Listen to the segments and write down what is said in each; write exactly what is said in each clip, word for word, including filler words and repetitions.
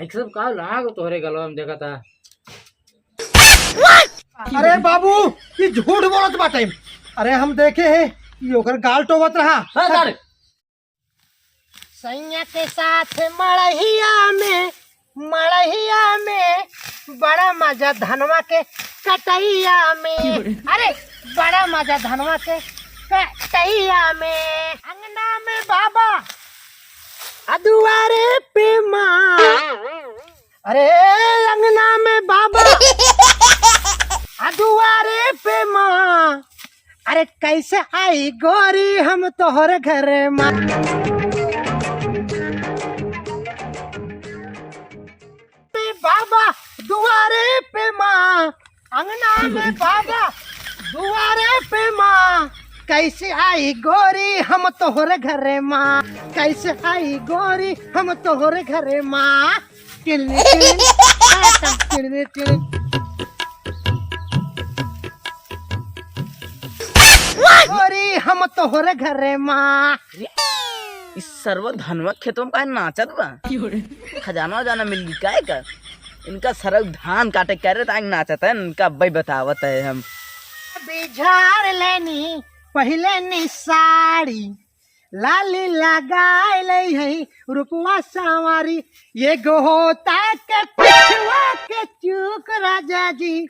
एक सब का लाग तोहरे गलवा में देखा था। अरे बाबू, ये झूठ बोलत बाटे। अरे हम देखे हैं, ये ओकर गाल टोवत रहा। हाँ, सर। सैया के साथ मड़हिया में, मड़हिया में बड़ा मजा धनवा के कटैया में। अरे बड़ा मजा धनवा के कटैया में। अंगना में बाबा, आ दुआरे पे माँ। अरे अंगना में बाबा, आ दुआरे पे माँ। अरे कैसे आई गोरी हम तोहरे घरे माँ। बाबा दुआरे पे माँ, अंगना में बाबा दुआरे पे माँ। कैसे आई गोरी हम तोहरे घरे माँ, कैसे आई गोरी हम तोहरे घरे माँ। टिड़िड़ी टिड़िड़ी, आ, टिड़िड़ी टिड़िड़ी। गोरी हम तोहरे घरे माँ। इस सरवा धनवा खेतवा में काहे नाचत बा? खजाना वजाना मिल गई काहे का? इनका सरवा धान काटे करे ताक नाचत है, इनका अब्बे बतावत है हम। बिझार लेनी पहिले नी साड़ी, लाली लगाए ले है रूपवा सावारी। एगो होता के पिछवा के चूक राजा जी,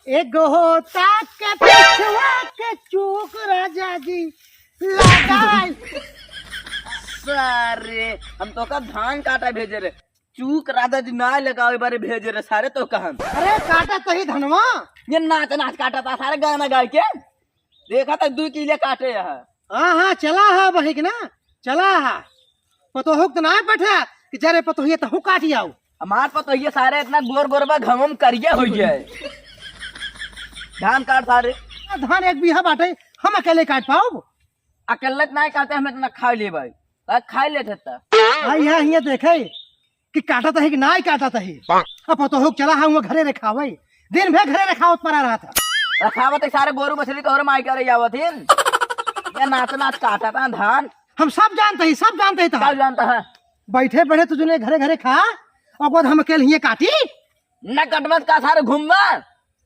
एगो होता के पिछवा के चूक राजा जी। लगाए। सारे, हम तोका धान काटा भेजे रहे, चूक राजा जी ना लगावे बारे भेजे रहे सारे तोका हम। अरे काटा तही धनवा। ये नाच नाच काटा था सारे गाना गाए के। देखा था दू किले काटे है। हाँ हाँ, चला हा बहिक ना, चला हा। पतोहुक तो ना पठा कि जरे पतोहिया तहु काट आओ। हमार पतोहिया सारे इतना गोर गोर बा, घमम करिया हो जाए। धान काट सारे। धान एक बीघा बाटे, हम अकेले काट पाओ? अकेले तो ना काटे, हम इतना खा ले भाई, खा ले था। हाँ, यहाँ, यहाँ देखे कि काटत है कि नाई काटत है। अब पतोहू के चला हा हुआ घरे रेखावे, दिन भर घरे रेखावत पड़ा रहा था। रेखावत है सारे गोरू बछड़ी तोहरे माई करे आवत हिन। ये नाच नाच काटत है धान। हम सब जानते ही, सब जानते ही था। सब जानता है। बैठे बैठे तू जने घरे घरे खा, और बाद हम अकेले हिये काटी। न कटमत का सारे घूमबा,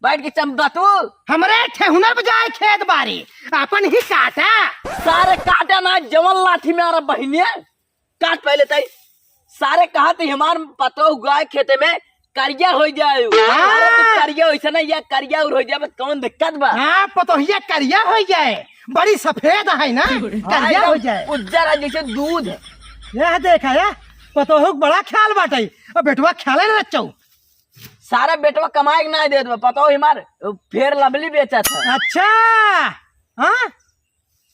बैठ के चंपा तू। हमरे ठेहुना बजाए खेत बारी, अपन ही काटा। सारे काटा ना जवन लाठी में आ रहा बहिनिया। काट पहले तई। सारे कहा थे हमार पतोह गाय खेते में करिया हो जाए। हाँ। अरे तू करिया वैसे ना या करिया और हो जाए, बस कौन दिक्कत बा? हाँ, पतोहिया करिया हो जाए, बड़ी सफेद है ना, हाँ, करिया एकदम हो जाए। उज्जर है जैसे दूध। यह देखा या, पतोहू के बड़ा ख्याल बाटे, अब बेटवा ख्याले न रचऊ। सारा बेटवा कमाए के ना देत बा, पतोह हमार फेयर लवली बेचत है। अच्छा, हाँ?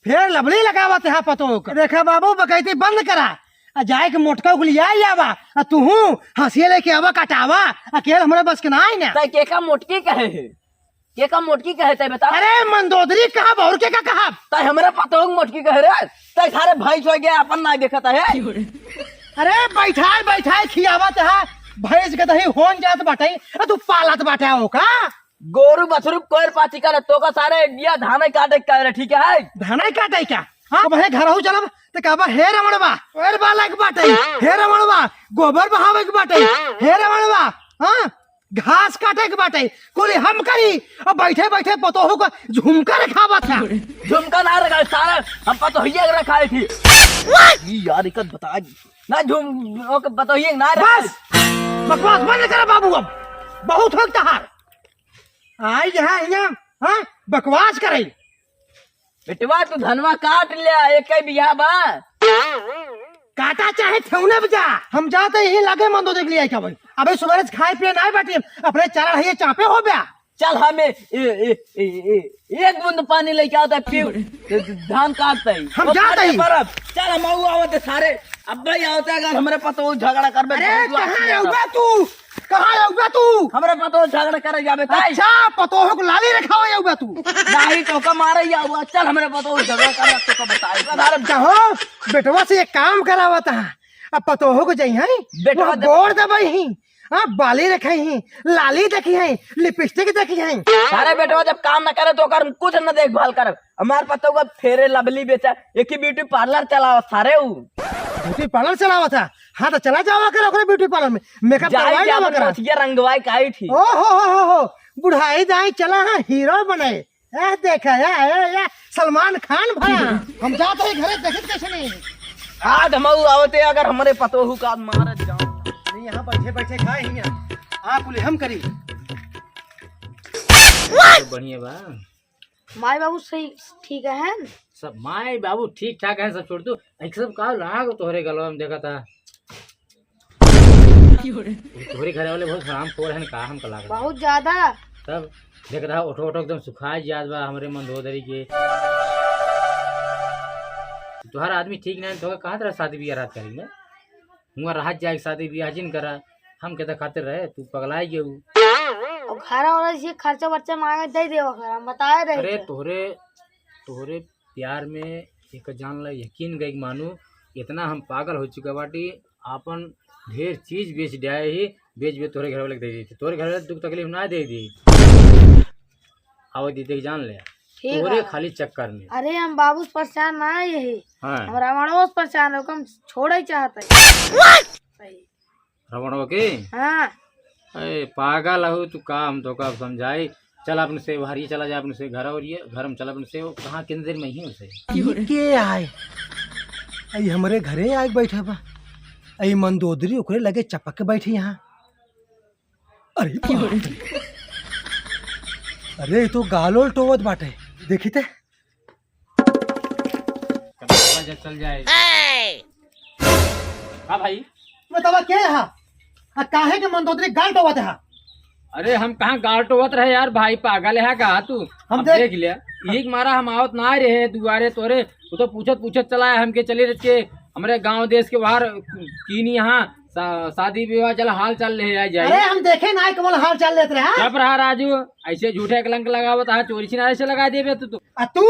फेयर लवली लगावत है पतोह के। देखा बाबू, बकैती बंद करा। आ जाए के मोटका को लिया आवा। आ तुहू हंसिया लेके आवा, कटावा। अकेल हमरे बस के ना आई ना। तै केका मोटकी कहे है? केका मोटकी कहे तै बता? अरे मंदोदरी कहब और केका कहब? तै हमरे पतोह के मोटकी कहे रे। तै सारे भैंस हो गया, अपन ना देखत है। अरे बैठाए बैठाए खियावत है, भैंस के दही होन जात बाटे, आ तू पालत बाटे ओका। गोरू बछरू कोयर पाती करे, तोका सारे इंडिया धाने काटे के करे, ठीक है? धाने काटे क्या? हाँ, अब हे घरहू चलब, त कहबा, "हे रमणवा, कोयर बाला के बाटे, हे रमणवा, गोबर बहावे के बाटे, हे रमणवा, हाँ, घास काटे के बाटे, कुली हम करी।" अब बैठे बैठे पतोहू का झुमका रखावा था। झुमका ना रखा, सारा हम पतोहिया के रखाई थी। ई यार, इकत बता, ना झुम-, ओके, पतोहिया के ना रखा। बस, बकवास बंद कर बाबू, अब बहुत हो तहार। आई यहाँ, यहाँ, हाँ, बकवास करे। बेटवा, तू धनवा काट ले, एक ही बिया बा। काटा चाहे ठेहुने बजा, हम जाते यही लगे मंदो देख लिया क्या भाई। अबे सुबह से खाए पिए नाई बाटे, अपने चारा है ये चापे हो गया। चल हमें ए, ए, ए, ए, एक बूंद पानी लेके आवता है, पीऊ। धान काटता है। हम जाते ही। परब। चल हम आऊ आवत है सारे। अब भाई आवते अगर हमरे पतोह झगड़ा करबे, अरे, कहाँ आऊगा तू? कहाँ आऊगा तू? हमरे पतोह झगड़ा करे जाबे ताई। अच्छा, पतोह को लाली रखावे आऊगा तू? नहीं तो का मारे ही आऊगा। चल हमरे पतोह झगड़ा करे, तोका बताई। अरे कहो, बेटवा से एक काम करावत है। अब पतोह को जाई है, बेटवा वहाँ दे- गोड़ दबाई है। हाँ, बाली रखई ही, लाली देखी है, लिपस्टिक देखी है। अरे बेटवा, जब काम न करे तो ओकर कुछ न देखभाल कर। हमार पतोह का फेरे लवली बेचा, एक ही ब्यूटी पार्लर चलावा सारे ऊ। ब्यूटी पार्लर चलावा था? हाँ, तो चला जावा कर ओकरे beauty parlour में, makeup जाए करवाए के जावा अपन कर। मोछिया रंगवाए के आई थी। ओ हो हो हो हो, बुढ़ाई जाए, चला हाँ, हीरो बने। ए, देखा, ए, ए, ए, सलमान खान भा। हम जात ही घरे, देखत कैसे नहीं। आज हम आवते, अगर हमरे पतोहू का मारत जाओ। नहीं, यहाँ बैठे बैठे खाए ही हैं। आप बोले हम करी। बढ़िया बा। माई बाबू सही ठीक है? सब माई बाबू ठीक ठाक है, सब छोड़ तू। एक सब का लाग तोहरे गलवा में देखा था। तोहरे घर वाले बहुत हरामखोर हैं का, हमका लागत। बहुत ज्यादा। तब देख रहा, ओठो ओठो एकदम सुखाए जात बा हमरे मंदोदरी के। तोहरा आदमी ठीक नहीं, तो कहाँ तरह शादी बियाह रात करी में? हुआ राहत जाए, शादी बियाह जिन करा, हम कहता खातिर रहे, तू पगलाई गयू। और घर वाला से खर्चा वर्चा मांगे, दे देवा कर, हम बताए रहे अरे थे। तोहरे, तोहरे प्यार में एक जान ला, यकीन गई मानू, इतना हम पागल हो चुका बाटी, आपन ढेर चीज बेच डाए ही, बेच बेच तोहरे घर वाले के दे दी। तोहरे घर वाले दुख तकलीफ ना दे दी। आवे दी, देख जान ले। ठीक तोहरे है। खाली चक्कर में। अरे हम बाबू से परेशान ना है यही। हाँ। हम रावणों से परेशान है, हम छोड़े चाहते हैं। सही। रावणों के? हाँ। अरे पागल हो तू का, हम तो का समझाई। चल अपने से बाहर ही चला जाए, अपने से घर और ये घर में चल अपने से, वो कहाँ कितने देर में ही उसे। ई के आए? आई हमरे घरे आए के बैठा बा। आई मंदोदरी ओकरे लगे चपक के बैठी यहाँ। अरे बाप रे। अरे, ई तो गालोल टोवत बाटे। देखी ते। चल जाए। हाँ भाई। बतावा के हा? आ काहे के मंदोदरी गाल टोवत हा? अरे हम कहाँ गाल टोवत रहे यार, भाई पागल है का तू? हम अब देख देख लिया, एक मारा हम आवत ना रहे दुआरे तोरे, वो तो पूछत पूछत चला है हमके, चले रह के हमरे गांव देश के बाहर कीन यहाँ शा-, शादी विवाह चला हाल चाल ले आ जाए। अरे हम देखे ना कमल हाल चाल लेत रहे, हाँ? चुप रहा राजू, ऐसे झूठे कलंक लगावत हा, चोरी छिनारे से लगा देबे तू तो। आ तू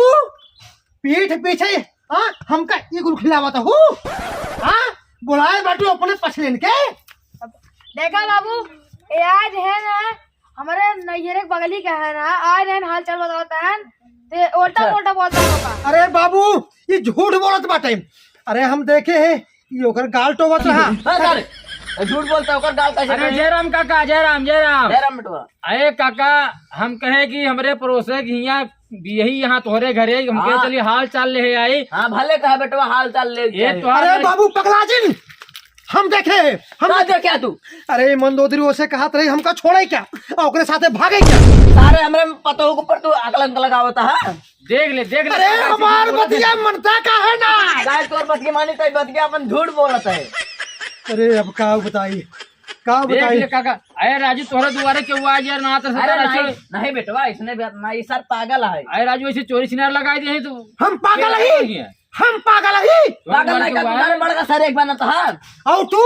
पीठ पीछे, हाँ, हमका ई गुल खिलावत हूँ, हाँ? बुलाए बाटू अपने पछलेन के। देखा बाबू, ये आज है ना, हमारे नैहरे के बगली का है ना, आए रहन हाल चाल बतावत हन, ते उल्टा अच्छा। पुल्टा बोलता होगा। अरे बाबू, ये झूठ बोलत बाटे। अरे हम देखे हैं, ये ओकर गाल टोवत रहा। हाँ, सर, ये झूठ बोलता है, ओकर गाल कैसे अरे टोवे? जयराम काका, जयराम, जयराम। जयराम बेटवा। अरे काका, हम कहे कि हमरे पड़ोसे के हियाँ बियही यहाँ तोहरे घरे, हम कहे हाँ। चली हाल चाल ले आई। हाँ, भले कहा बेटवा, हाल चाल ले ये चाहे। तोहार अरे बाबू पगला जिन, हम देखे, हम का देखे तू? अरे मंदोदरी ओसे कहत रही हमका छोड़े क्या, और ओकरे साथे भागे क्या? सारे हमरे पतोह के ऊपर तू अकलंक लगावत है। देख ले, देख ले, अरे कैसे हमार झूठ बोलत है। बतिया मनता का है ना? गाय तोर बतिया मानी तो बतिया अपन झूठ बोलत है। अरे अब का बताई, का देख बताई? ले काका, अरे राजू तोहरे दुआरे के हुआ यार ना तो अरे सरकार नहीं, ऐसे नहीं बेटवा, इसने भी नहीं, सर पागल है। अरे राजू ऐसे चोरी छिनार लगाई दे तू। हम पागल ये ही? है? हम पागल ही? पागल नहीं का, तुम्हारे बड़का सर एक बार ना तो हाँ। और तू?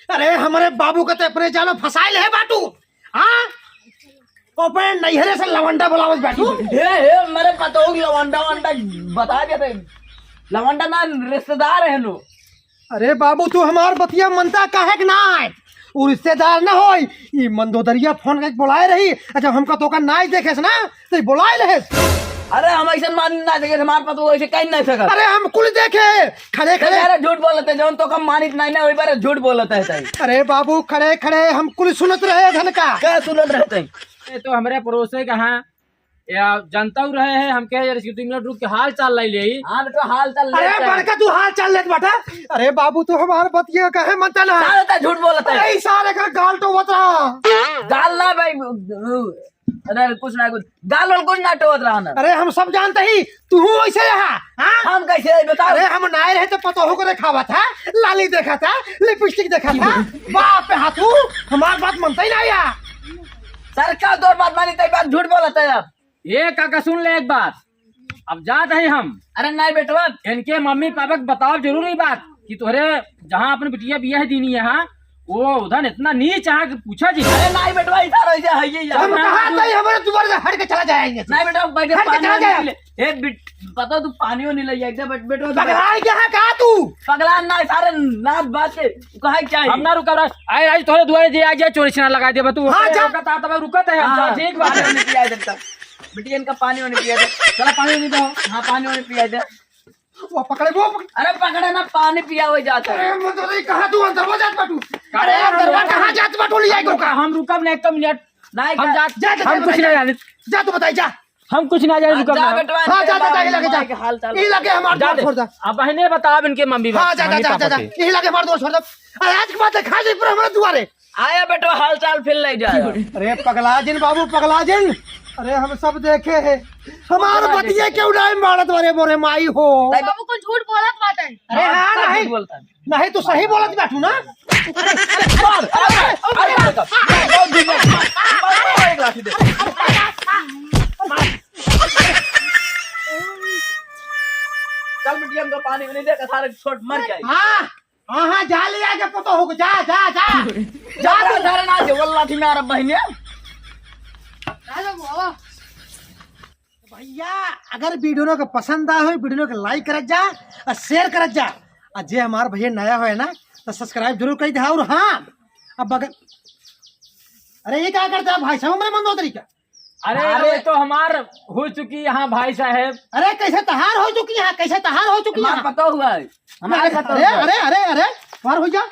अरे हमरे बाबू का तो अपने जाल में फंसाए ले बाटू। हाँ? ओपे नैहरे से लवंडा बुलावत बाटू। हे, हे, मेरे पतोह की लवंडा वंडा बता देते। लवंडा ना रिश्तेदार है लो। अरे बाबू तू हमार बतिया मनता काहे के ना? उ रिश्तेदार ना होई, ई मंदोदरिया फोन करके बुलाए रही। अच्छा हमका तो का नाई देखेस ना, तो ई बुलाए रहेस। अरे हम ऐसन मान ना देखे, हमार पतोह ऐसे कहीं नहीं सकत। अरे हम कुल देखे, खड़े खड़े। अरे झूठ बोलत है, जौन तो कम मानित नहीं ना, वही बार झूठ बोलत है तई। अरे बाबू खड़े खड़े हम कुल सुनत रहे धन का। क्या सुनत रहते? ये तो हमरे पड़ोसे का हाँ, या जनता रहे है, हम कहे यार इसकी दो मिनट रुक के हाल चाल लाई ले। हाँ बेटा हाल चाल अरे ले। बड़का तू हाल चाल लेत बाटा। अरे बाबू तू हमार बतिया काहे मनता ना? सारे तो झूठ बोलत है। अरे ई सारे का गाल टोवत रहा। गाल ना भाई, अरे कुछ ना कुछ, गाल वाल कुछ ना टोवत रहा ना। अरे हम सब जानते ही, तू हूँ ऐसे रहा, हाँ? हम कैसे रहे बताओ? अरे हम नाय रहे तो पतोहू को देखावा था, लाली देखा था, लिपस्टिक देखा था, बाप पे हाथ तू, हमार बात मनता ही ना या। सर का तोर बात मानी, तई बात झूठ बोलत है अब। ए काका सुन ले एक बात, अब जात है हम। अरे नहीं बेटवा। इनके मम्मी पापा के बताओ जरूरी बात कि तोहरे जहाँ अपन बिटिया बियाह दीनी है, वो उधर इतना नीच है कि पूछा जी। अरे नहीं बेटवा, इधर रह जा, है ये यार। हम कहा था, हमारे दुआर से हट के चला जाएंगे। नहीं बेटवा, बैठ के हट के पानी चला वानी जाए। पी ले। ए बिट-, पता तू पानी वानी ले जा, एकदम बैठ, बैठ, बैठ। पगला है क्या है, कहा तू? पगला ना, सारे नाथ बात के, तू कहा क्या है? हम ना रुका रहा। आए, आज तोहरे दुआरे जे आ गया, चोरी छिनार लगा दिया तू। हाँ, अरे, जा। रुका था, तब रुका था, हम हाँ, जा, ठीक बात है। पानी वानी पिया दे तब। बिटियन का पानी वानी पिया दे। चला, पानी वानी दो। हाँ, पानी वानी पिया दे। वो पकड़े, वो पकड़े। अरे पकड़े ना, पानी पियावे जात है। अरे मतलब, कहाँ तू अंदरवा जात बाटू? अरे अंदरवा कहाँ जात बाटू, ले जाए को का? हम रुकब ना एक मिनट। नहीं हम का- जात, जा, जा, हम जा, कुछ जा, नहीं जाने। जा, तू बताई, जा। हम कुछ ना जाने, हाँ, रुकब जा ना। बेटवा, हाँ, जा, जा, जा, माई, ये लगे जा। माई के हाल चाल ये लगे हमार जा दुआर दे। छोड़ दे। अब बहने बताब इनके मम्मी बा-, हाँ, जा, जा, मम्मी जा, पापा जा, जा। के। ये लगे हमार दुआर छोड़ दे। अरे आज के बाद देखा जी पूरा हमारे दुआरे। आया बेटवा, हाल चाल फिर ले जाए। अरे पगला जिन बाबू, पगला जिन। अरे हम सब देखे हैं। हमार बतिये क्यों नहीं मारत वाले मोरे माई हो। नहीं बाबू, कुछ झूठ बोलत बाटे। अरे हाँ, हाँ, नहीं। बोलता है। नहीं, तू सही बोलत बाटू ना। अरे, अरे, अरे, अरे, अरे, अरे, अरे, अरे, एक लाठी दे। चल बिटिया, हमको पानी भी नहीं दे, सारे छोट मर जाए। हाँ, हाँ, हाँ, जा ले आके पतो हो, जा, जा, जा। जा, जा, जा, जा, जा, वो लाठी में आ रहा बहनिया। भैया, अगर वीडियो के पसंद आए हो, वीडियो के लाइक करत जा और शेयर करत जा। और जे हमार भैया नया होए ना, तो सब्सक्राइब जरूर कर दे। और हाँ, अब बगल, अरे ये क्या करता है भाई साहब, मैं मंदोदरी का? अरे, अरे, ये तो हमार हो चुकी यहाँ भाई साहब। अरे कैसे तहार हो चुकी यहाँ, कैसे तहार हो चुकी हमार यहाँ? पता हुआ है। हमारे अरे, पता अरे, हुआ है। अरे, अरे, अरे, बाहर हो जा।